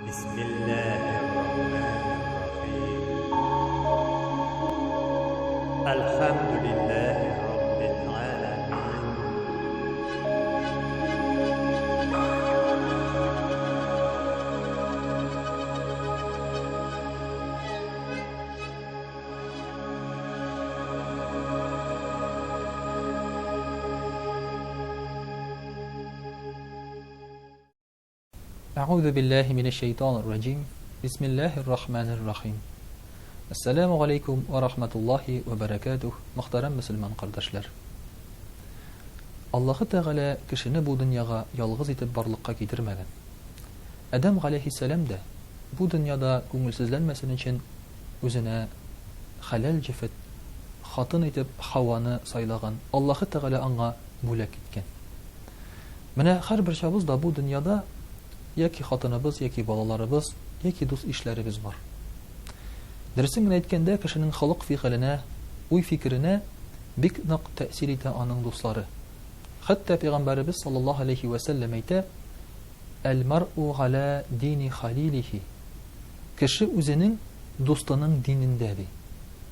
Бисмиллаһир-рахманир-рахим. Әлхәмдүлиллаһи раббил галәмин. Әгъузу биллаһи минәш шәйтанир раҗим. Бисмиллаһир рахманир рахим. Әссәламү галәйкүм вә рахматуллаһи вә бәрәкәтүһ, мөхтәрәм мөселман кардәшләр. Аллаһы Тәгалә кешене бу дөньяга ялгыз итеп барлыкка китермәгән. Адәм галәйһиссәлам дә бу дөньяда күңелсезләнмәсен өчен үзенә хәләл җефет, хатын итеп Хаваны сайлаган, Аллаһы Тәгалә аңа бүләк иткән. Менә һәрберчабыз да бу дөньяда яки хатыныбыз, яки балаларыбыз, яки дус-ишләребез бар. Дөресен генә әйткәндә, кешенең холык-фигыленә, уй-фикеренә бик нык тәэсир итә аның дуслары. Хәтта пәйгамбәребез саллаллаһу алейһи вә сәлләм әйтә, Әл-мәръу галә дини халилихи. Кеше үзенең дустының динендә, ди.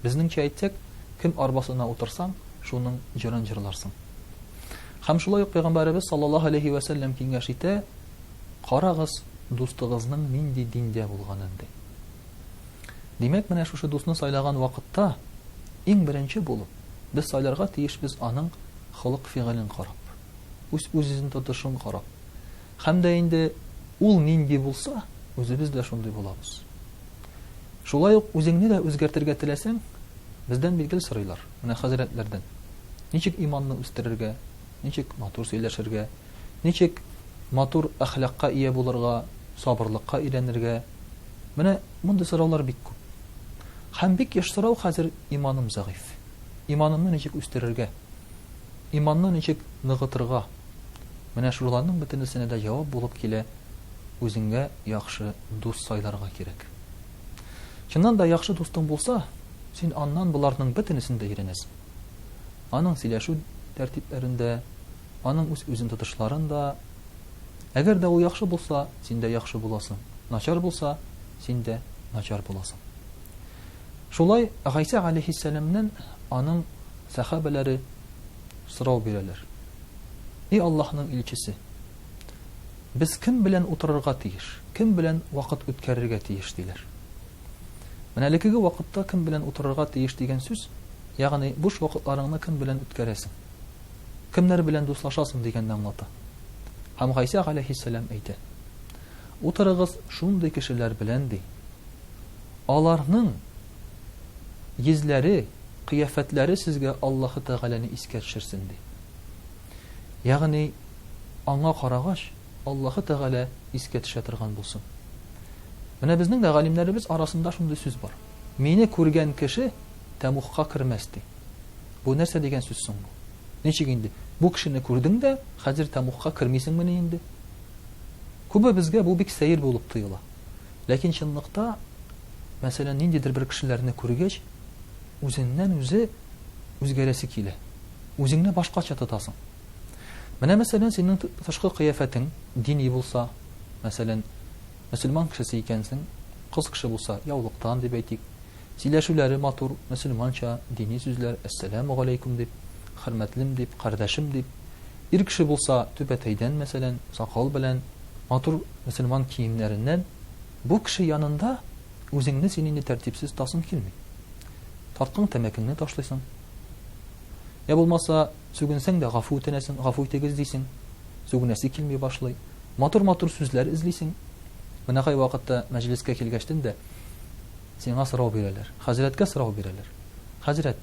Безнеңчә әйтсәк, кем арбасына утырсаң, шуның җырын җырларсың. Һәм шулай ук Пәйгамбәребез саллаллаһу алейһи вә сәлләм киңәш итә, Карагыз, дустыгызның нинди диндә булганын, ди. Димәк, менә шушы дусны сайлаган вакытта, иң беренче булып, без сайларга тиешбез аның холык-фигылен карап, үз-үзен тотышын карап. Һәм дә инде ул нинди булса, үзебез дә шундый булабыз. Шулай ук үзеңне дә үзгәртергә теләсәң, бездән бит гел сорыйлар, менә хәзрәтләрдән. Ничек иманны үстерергә, ничек матур сөйләшергә, ничек матур әхлакка ия булырга, сабырлыкка өйрәнергә. Менә мондый сораулар бик күп. Һәм бик еш сорау хәзер иманым зәгыйфь. Иманымны ничек үстерергә? Иманны ничек ныгытырга? Менә шуларның бөтенесенә дә җавап булып килә, үзеңгә яхшы дус сайларга кирәк. Чыннан да яхшы дустың булса, син аннан боларның бөтенесен дә өйрәнәсең. Аның сөйләшү тәртипләрен дә, аның үз-үзен тотышларын да. Әгәр дә ул яхшы булса, син дә яхшы буласың, начар булса, син дә начар буласың. Шулай Гайсә галәйһиссәламнән аның сәхабәләре сорау бирәләр. И Аллаһның илчесе, без кем белән утырырга тиеш, кем белән вакыт үткәрергә тиеш, диләр. Менә элеккеге вакытта кем белән утырырга тиеш дигән сүз, ягъни буш вакытларыңны кем белән үткәрәсең? Кемнәр белән дуслашасың дигәнне аңлата. Һәм Гайсә галәйһиссәлам әйтә, Утырыгыз шундый кешеләр белән, ди. Аларның йөзләре, кыяфәтләре сезгә Аллаһы Тәгаләне искә төшерсен, ди. Ягъни аңа карагач, Аллаһы Тәгалә искә төшә торган булсын. Менә безнең дә галимнәребез арасында шундый сүз бар. Мине күргән кеше тәмугка кермәс, ди. Бу нәрсә дигән сүз соң бу? Ничек инде? Бу кешене күрдең дә, хәзер тәмугка кермисеңмени инде? Күбебезгә бу бик сәер булып тоела. Ләкин чынлыкта, мәсәлән, ниндидер бер кешеләрне күргәч, үзеннән-үзе үзгәрәсе килә. Үзеңне башкача тотасың. Менә, мәсәлән, синең тышкы кыяфәтең дини булса, мәсәлән, мөселман кешесе икәнсең, кыз кеше булса, яулыктан дип әйтик, сөйләшүләре матур, мөселманча, дини сүзләр, әссәләмү галәйкүм дип, хөрмәтлем дип, кардәшем дип, ир кеше булса, түбәтәйдән, мәсәлән, сакал белән, матур мөселман киемнәреннән, бу кеше янында үзеңне син инде тәртипсез тотасың килми. Тарткан тәмәкеңне ташлыйсың. Я булмаса, сүгенсәң дә гафу үтенәсең, гафу итегез дисең. Сүгенәсе килми башлый. Матур-матур сүзләр эзлисең. Менә кайвакытта мәҗлескә килгәчтен дә сиңа сорау бирәләр. Хәзрәткә сорау бирәләр. Хәзрәт,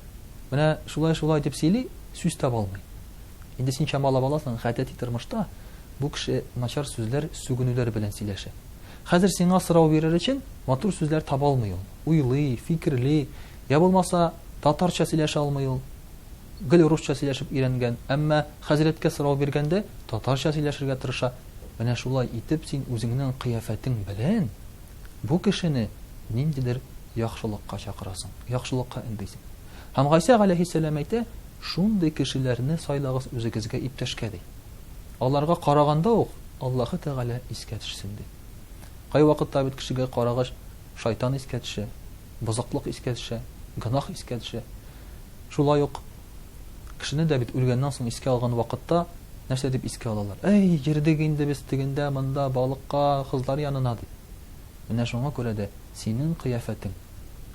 менә шулай-шулай дип сөйли, сүз таба алмый. Инде син чамалап аласың, гадәти тормышта бу кеше начар сүзләр, сүгенүләр белән сөйләшә. Хәзер сиңа сорау бирер өчен матур сүзләр таба алмый ул. Уйлый, фикерли, я булмаса, татарча сөйләшә алмый ул. Гел русча сөйләшеп өйрәнгән, әмма хәзрәткә сорау биргәндә татарча сөйләшергә тырыша. Менә шулай итеп син үзеңнең кыяфәтең белән бу кешене ниндидер яхшылыкка чакырасың, яхшылыкка өндисең. Һәм Гайсә галәйһиссәлам әйтә, шундый кешеләрне сайлагыз үзегезгә иптәшкә, ди. Аларга караганда ук Аллаһы Тәгалә искә төшсен, ди. Кайвакытта бит кешегә карагач шайтан искә төшә, бозыклык искә төшә, гөнаһ искә төшә. Шулай ук кешене дә бит үлгәннән соң искә алган вакытта нәрсә дип искә алалар? Әй, йөрдек инде без тегендә, монда, балыкка, кызлар янына дип. Менә шуңа күрә дә синең кыяфәтең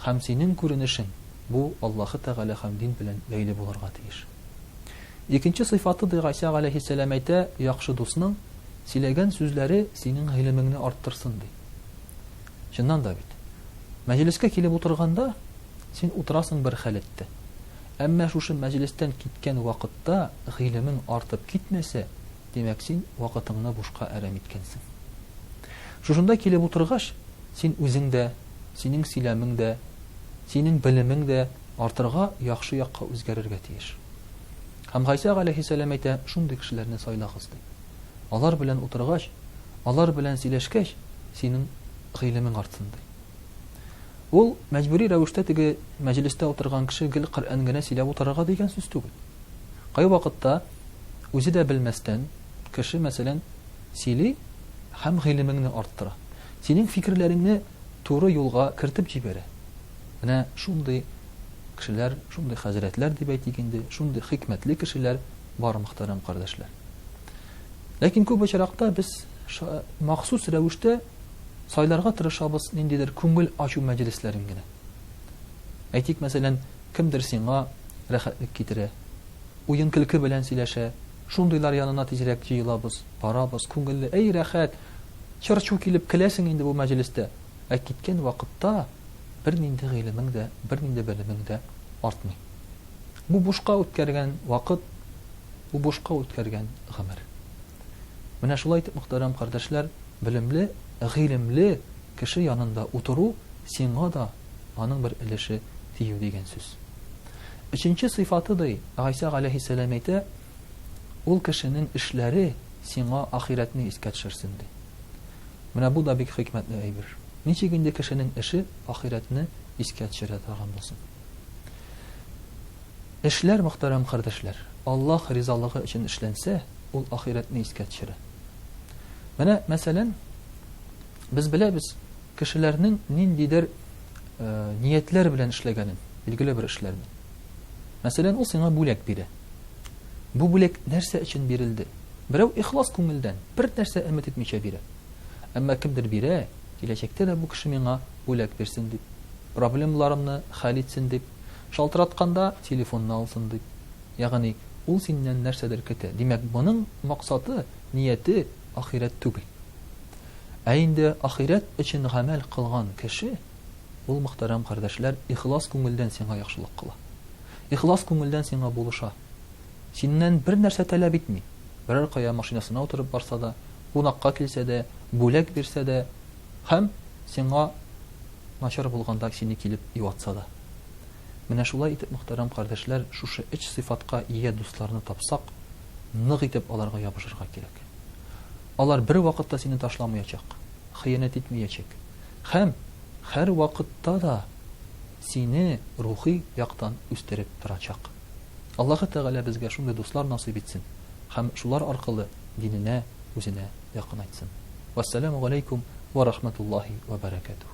һәм синең күренешең бу Аллаһы Тәгалә һәм дин белән бәйле булырга тиеш. Икенче сыйфаты, ди Гайсә галәйһиссәлам әйтә, яхшы дусның сөйләгән сүзләре синең гыйлемеңне арттырсын, ди. Чыннан да бит. Мәҗлескә килеп утырганда, син утырасың бер халәттә. Әмма шушы мәҗлестән киткән вакытта гыйлемең артып китмәсә, димәк, син вакытыңны бушка әрәм иткәнсең. Шушында килеп утыргач, син үзең дә, синең сөйләмең дә, синең белемең дә артырга, яхшы якка үзгәрергә тиеш. Һәм Гайсә галәйһиссәлам әйтә, шундый кешеләрне сайлагыз, ди. Алар белән утыргач, алар белән сөйләшкәч, синең гыйлемең артсын, ди. Ул мәҗбүри рәвештә теге мәҗлестә утырган кеше гел Коръән генә сөйләп утырырга дигән сүз түгел. Кайвакытта үзе дә белмәстән, кеше, мәсәлән, сөйли һәм гыйлемеңне арттыра. Синең фикерләреңне туры юлга кертеп җибәрә. Менә шундый кешеләр, шундый хәзрәтләр дип әйтик инде, шундый хикмәтле кешеләр бар, мөхтәрәм кардәшләр. Ләкин күп очракта без махсус рәвештә сайларга тырышабыз ниндидер күңел ачу мәҗлесләрен генә. Әйтик, мәсәлән, кемдер сиңа рәхәтлек китерә, уен-көлке белән сөйләшә, шундыйлар янына тизрәк җыелабыз, барабыз, күңелле, әй рәхәт, чыр-чу килеп көләсең инде бу мәҗлестә. Ә киткән вакытта бернинди гыйлемең дә, бернинди белемең дә артмый. Бу бушка үткәргән вакыт, бу бушка үткәргән гомер. Менә шулай итеп, мөхтәрәм кардәшләр, белемле, гыйлемле кеше янында утыру сиңа да аның бер өлеше тию дигән сүз. Өченче сыйфаты ди, Гайсә галәйһиссәлам әйтә, ул кешенең эшләре сиңа ахирәтне искә төшерсен ди. Менә бу да бик хикмәтле әйбер. Ничек инде кешенең эше ахирәтне искә төшерә торган булсын? Эшләр, мөхтәрәм кардәшләр, Аллаһ ризалыгы өчен эшләнсә, ул ахирәтне искә төшерә. Менә, мәсәлән, без беләбез, кешеләрнең ниндидер э, ниятләр белән эшләгәнен, билгеле бер эшләрне. Мәсәлән, ул сиңа бүләк бирә. Бу бүләк нәрсә өчен бирелде? Берәү ихлас күңелдән, бер нәрсә өмет итмичә бирә. Әмма кемдер бирә, киләчәктә дә бу кеше миңа бүләк бирсен дип, проблемаларымны хәл итсен дип, шалтыратканда телефонны алсын дип. Ягъни, ул синнән нәрсәдер көтә. Димәк, моның максаты, нияте ахирәт түгел. Ә инде ахирәт өчен гамәл кылган кеше, ул, мөхтәрәм кардәшләр, ихлас күңелдән сиңа яхшылык кыла. Ихлас күңелдән сиңа булыша. Синнән бер нәрсә таләп итми. Берәр кая машинасына утырып барса да, кунакка килсә дә, бүләк бирсә дә һәм сиңа начар булганда сине килеп юатса да. Менә шулай итеп, мөхтәрәм кардәшләр, шушы өч сыйфатка ия дусларны тапсак, нык итеп аларга ябышырга кирәк. Алар бервакытта сине ташламаячак, хыянәт итмәячәк һәм һәрвакытта да сине рухи яктан үстереп торачак. Аллаһы Тәгалә безгә шундый дуслар насыйп итсен һәм шулар аркылы диненә, үзенә якынайтсын. Вәссәламү галәйкүм вә рахмәтуллаһи вә бәрәкәтүһ.